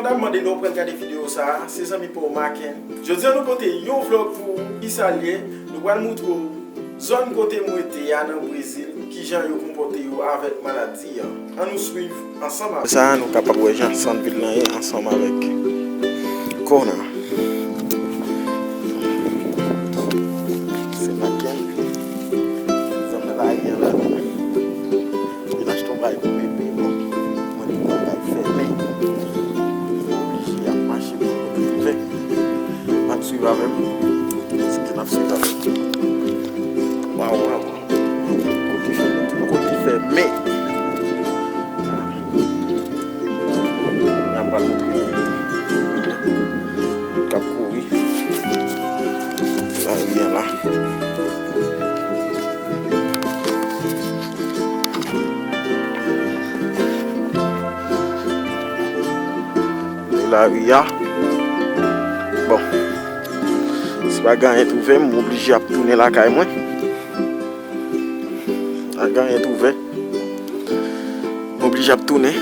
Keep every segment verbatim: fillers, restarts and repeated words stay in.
Mwen mande nou pral gade videyo sa a, se zanmi pa w Maken. Jodi a nou pote yon vlog pou ou, ki sa l ye? Nou pral moutre w zòn kote m rete a nan Brezil, kijan yo konpòte yo avèk maladi a. Ann nou swiv ansanm avèk. Sa a, nou kapab wè jan sant vil lan ye ansanm avèk kò nan. Se Maken. Zòn nan la gen la. Vin achte yon bagay pou bebe, bon. Mwen di bagay fèmen. Oblije ap mache pou kote ouvè. N ap swiv avè m. Se ke n ap swiv avè m. Waw, waw, waw. Kote fèmen, tout kote fèmen. N ap pral montre nou k ap kouri. Lari a la. Lari a. Bon. Si pa gen anyen t ouvè, m oblije ap tounen lakay mwen. Pa gen anyen t ouvè. M oblije ap tounen.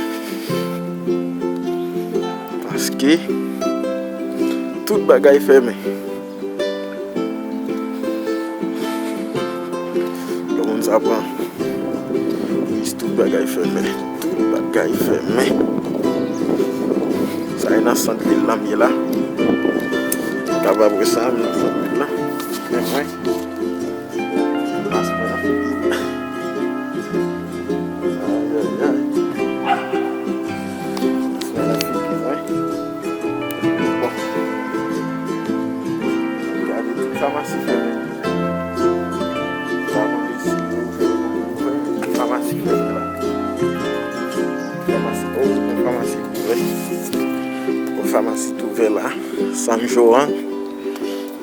Paske tout bagay fèmen. Yon moun sa pran. Wi, tout bagay fèmen. Tout bagay fèmen. Sa e nan sant vil la m ye la. Kapab wè sa, m nan sant vil la. Men mwen, mas mwen nan figi. Ay, ay, ay. Mas mwen nan figi mwen. Bon. Gade tout famasi fèmen. Sa mande si yo ouvè, yo poko ouvè, men tout famasi fèmen la. Famasi, oh, tout famasi ouvè. Bon, famasi t ouvè la. San Joan.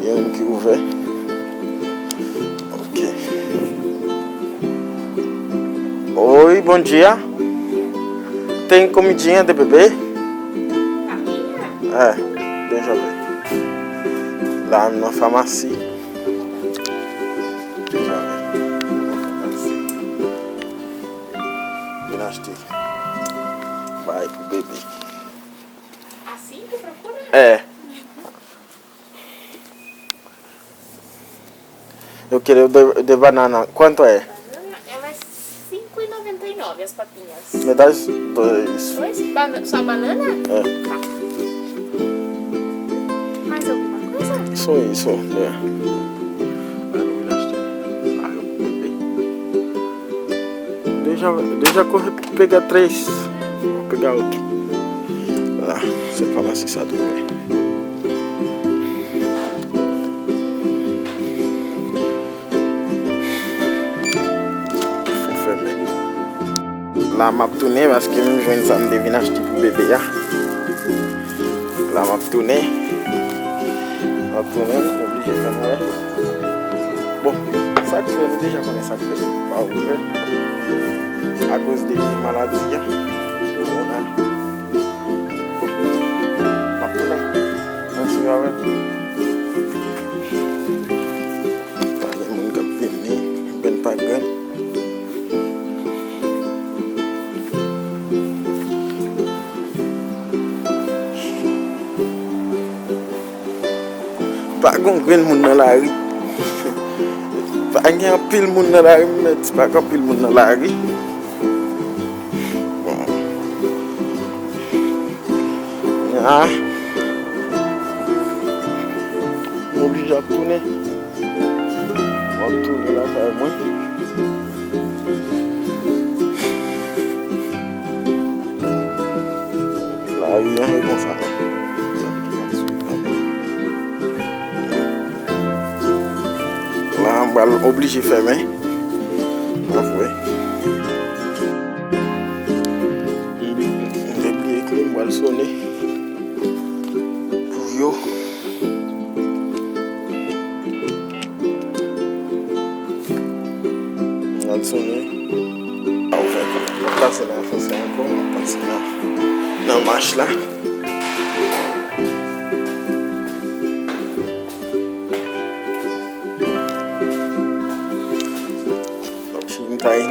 Gen youn ki ouvè. Ok. Oi, bom dia. Tem comidinha de bebê? É, deixa eu ver. La nan famasi. Vin achte bagay pou bebe. Assim que procura? É. Eu quero de, de banana. Quanto é? Ela é cinco e noventa e nove as papinhas. Me dá dois. Dois? Bana só banana? É. Tá. Mais alguma coisa? Só isso, é. Deixa, deixa correr. Pega três. Vou pegar outro. La, se pa la, se sa tou, wi. Fò fèmen. La, m ap tounen paske m jwenn sa m te vin achte pou bebe a. La, m ap tounen. M ap tounen, m oblije fè m wè. Bon, sa k fè, nou deja konnen sa k fè. Pa ouvè. Akoz de maladi a. Kowona. M ap tounen. Mèsi, avè. Pa gen moun k ap vini. Bèn pa grenn. Pa gon grenn moun nan lari. Pa gen anpil moun nan lari, m mèt di pa gen anpil moun nan lari. Bon. Ah. M oblije ap tounen. M ap tounen lakay mwen. Lari a e konsa. La, m pral oblije fèmen. Avwe. M te bliye kle, m pral sonnen pou yo. N al sonnen. A, ou fè kòb. N ap pase nan Fransè ankò, n ap pase nan, nan mach la. Si m ta ye